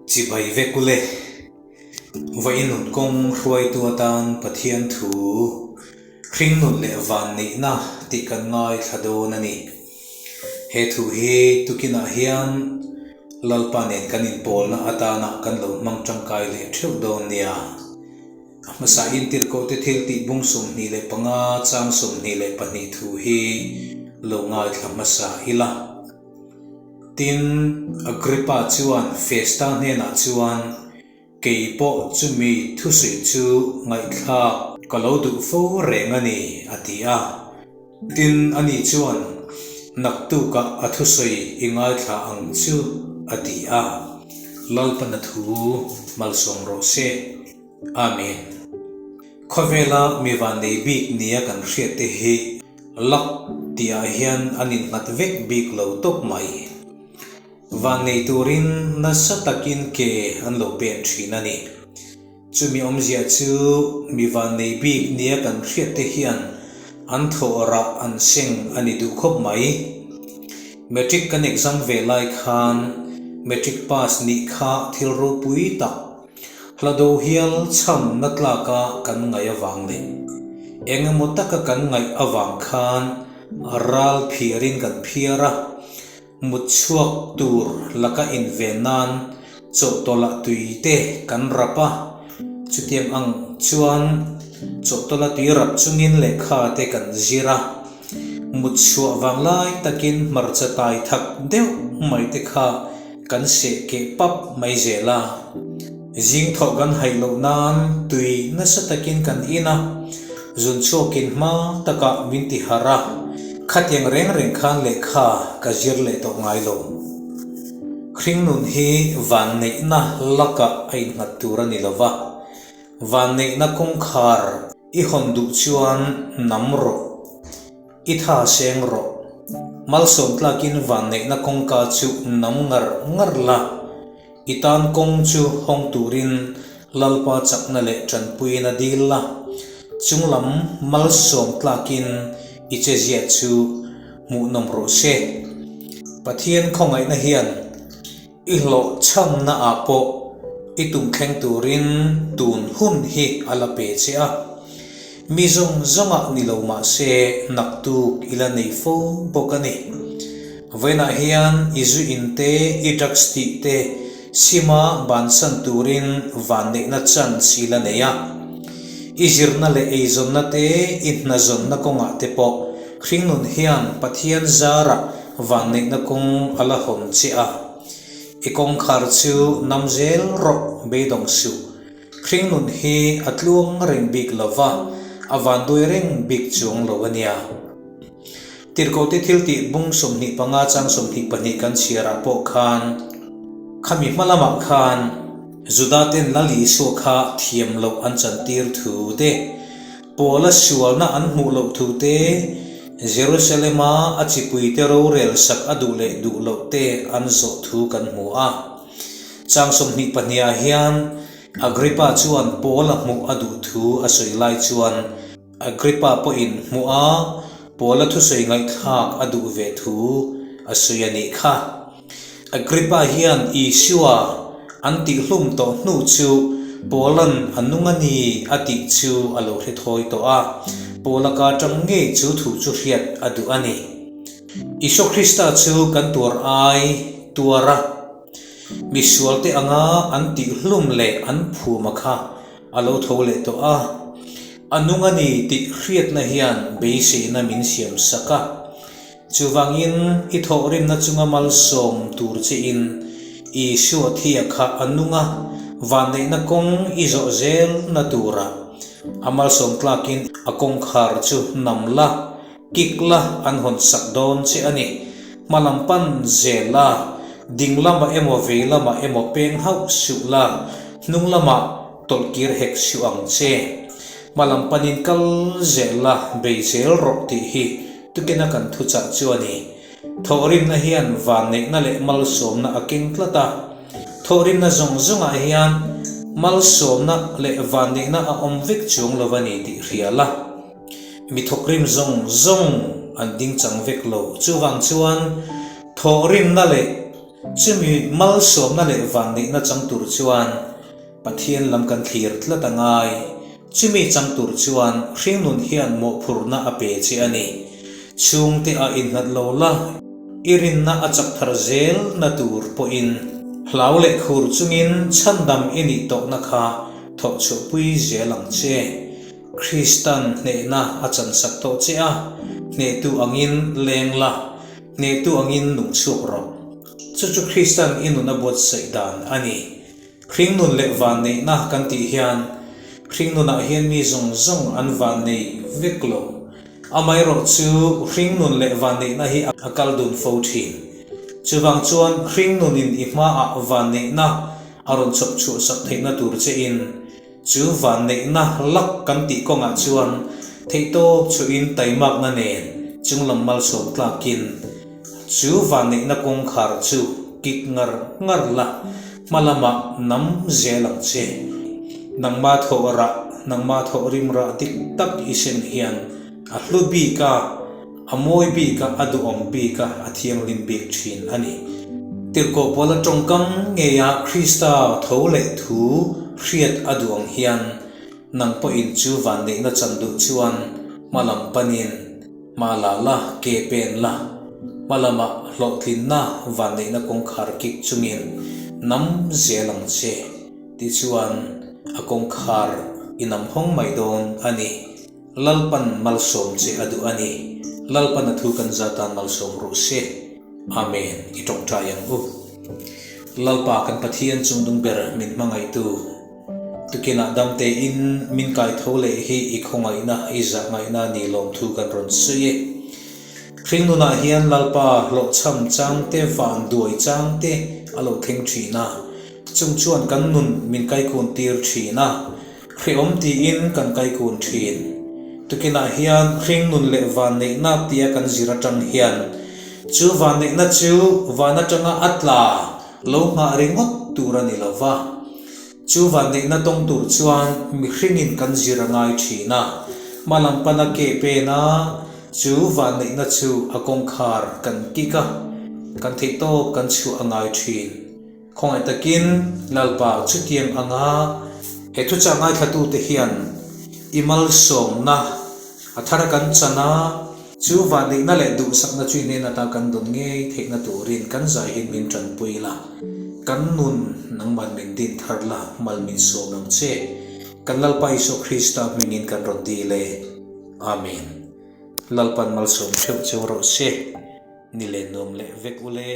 Chibai vek ule. Vawiin nun kawng hruaitu atan Pathian thu hringnun leh vanneihna tih kan ngaithla dawn a ni. He thu hi tukinah hian Lalpa nen kan inpawlna atana kan lo hmang tangkai leh theuh dawn nia. A hmasa intirhkohte thil tih bung 25 chang 22 thu hi lo ngaithla hmasa ila. Tin, Agrippa chuan Festa hnenah chuan, Kei pawh chumi thusawi chu ngaihthlak ka lo duh fo reng a ni, a ti a. Tin, ani chuan, Naktukah a thusawi i ngaithla ang chu, a ti a. Lalpana thu malsawm rawh se. Amen. Khawvela mi vannei bik nia kan hriatte hi luck tihah hian an innghat vek bik lo tawp mai. Vannei turin nasa takin ke an lo pen thin a ni. Chumi awmzia chu mi vannei bik nia kan hriatte hian an thawh rah an seng a ni duh khawp mai. Matric kan exam ve lai khan matric pass nih kha thil ropui tak Hlado hial chham na tlaka kan ngaih avang leh eng emaw taka kan ngaih avang khan ral phiarin kan phiar a, mut chhuak tur laka inven nan chawhtawlh tui te kan rap a, chutiang ang chuan chawhtawlh tui rap chungin lehkha te kan zir a, mut chhuah vang lai takin hmarcha tai thak deuh mai te kha Kan seh keh pap mai zel a, zing thawh kan haih loh nan tui nasa takin kan in a, zun chhuakin hma takah min ti harh a, khatiang reng reng khan lehkha ka zir leh tawh ngai lo. Hringnun hi vanneihna lakah a innghat tur a ni lo va, vanneihna kawngkhar i hawn duh chuan nam rawh. I tha seng rawh. Malsawm tlakin vanneihna kawngka chu nam ngar ngar la. I tan kawng chu hawng turin Lalpa chakna leh tanpuiin a dil la. Chunglam malsawm tlakin i chezia chu hmuhnawm rawh se. Pathian khawngaihna hian I hlawhchhamna ah pawh i tum thleng turin tun hun hi a la pe che a. Mi zawng zawngah ni lo mah se naktuk i la nei fo bawk a ni. Vawiinah hian i zu in te, i drugs tih te sima bansan turin vanneihna chance i la nei a. I zirna leh eizawnna te, i hnazawnna kawngah te pawh hringnun hian Pathian zarah Vanneihna kawng a la hawn che a, i kawngkhar chu nam zel rawh beidawng suh. Hringnun hi a tluang reng bik lo va, a vanduai reng bik chuang lo a nia. Tirhkohte thil tih bung 25 chang 22 kan chhiarah pawh khan, khami hma lamah khan Juda ten Lal Isua kha thiam loh an chantir thu te, Paula sualna an hmuh loh thu te, Jerusalema a chipuite rorel sak a duh leh duh loh te an zawh thu kan hmu a. Chang 22 ah hian Agrippa chuan Paula hmuh a duh thu a sawi lai chuan Agrippa pawhin hmuh a Paula thusawi ngaihthlak a duh ve thu a sawi a nih kha. Agrippa hian Isua an tihhlum tawh hnu chu Paula'n a nung a ni a tih chu a lo hre thawi tawh a, Paula ka atang ngei chu thu chu hriat a duh a ni. Isua Krista chu kan tuar ai tuar a, misualte anga an tihhlum leh an phuma kha a lo tho leh tawh a, a nung a ni tih hriatna hian beiseina min siamsak a. Chuvangin i thawhrimna chunga malsawm tur chein Isua thia kha a nung a, vanneihna kawng i zawh zelna tura a malsawm tlakin a kawngkhar chu nam la, kik la an hawn sak dawn che a ni. Hmalam pan zel la, ding lamah emaw vei lamah emaw peng hauh suh la, hnung lamah tawlhkir hek suh ang che. Hmalam panin kal zel la, bei zel rawh tih hi Tukina kan thuchah chu a ni. Thawhrimna hian vanneihna leh malsawmna a keng tlat a. Thawhrimna zawng zawngah hian malsawmna leh vanneihna a awm vek chuang lo a ni tih hria la. Mi thawkrim zawng zawng an ding chang vek lo. Chuvang chuan thawhrimna leh. Chumi malsawmna leh vanneihna chang tur chuan Pathian lam kan thlir tlat a ngai. Chumi chang tur chuan hringnun hian mawhphurhna a pe che a ni. Chhungte ah innghat lo la, i rinna a chak thar zel na tur pawhin hlau leh khur chungin chhandam i nih tawhna kha thawh chhuahpui zel ang che. Kristan hnehna a chansak tawh che a, hnehtu angin leng la, Hnehtu angin nung chhuak rawh. Chu chu Kristan i nun a buatsaih dan a ni. Hringnun leh vanneihna kan tih hian hringnunah hian mi zawng zawng an vannei vek lo. Amaherawh chu hringnun leh vanneihna hi a kal dun fo thin. Chuvang chuan hringnunin i hmaah vanneihna a rawn chawp chhuahsak theihna tur chein Chu vanneihna lak kan tih kawngah chuan theihtawp chhuahin taimakna nen chunglam malsawm tlakin chu vanneihna kawngkhar chu kik ngar ngar la, hma lamah nam zel ang che. Nangma thawh rah, nangma thawh rim rah dik tak i sen hian a hlu bik a. A mawi bik a, a duhawm bik a, a thianghlim bik thin a ni. Tirhkoh Paula tawngkam ngeia Krista tho leh thu hriat a duh ang hian nang pawhin chu vanneihna chan duh chuan hma lam panin hma la la, ke pen la, hma lamah hlawhtlinna vanneihna kawngkhar kik chungin nam zel ang che tichuan a kawngkhar i nam hawng mai dawn a ni. Lalpan malsawm che a duh a ni. Lalpan a thu kan za tan malsawm rawh se. Amen. I tawngtai ang u. Lalpa kan Pathian chungdung ber min hmangaihtu, tukinah damte in min kai tho leh hi i khawngaihna, i zahngaihna ni lawmthu kan rawn sawi e. Hringnunah hian Lalpa hlawhchham changte vanduai changte a lo thleng thin a, chung chuan kan nun min kaikun tir thin a. Hreawm tiin kan kaikun thin. Tukinah hian hringnun leh vanneihna tia kan zir atang hian chu vanneihna chu van atanga a tla lo nghah ringawt tur a ni lo va. Chu vanneihna tawng tur chuan mihringin kan zir a ngai thin a, hma lam pana ke pen a, chu vanneihna chu a kawngkhar kan kik a, kan theihtawp kan chhuah a ngai thin. Khawngaih takin Lalpa chutiang anga he thuchah ngaithlatute hian i malsawmna a thar kan chan a, chu vanneihna leh duhsakna chu i hnen ata kan dawn ngei theihna turin kan zaihin min tanpui la, kan nun nangman min din thar la, mal min sawm ang che. Kan Lalpa Isua Krista hmingin kan rawn dil e. Amen. Lalpan malsawm theuh cheu rawh se. Ni leh nuam leh vek ule.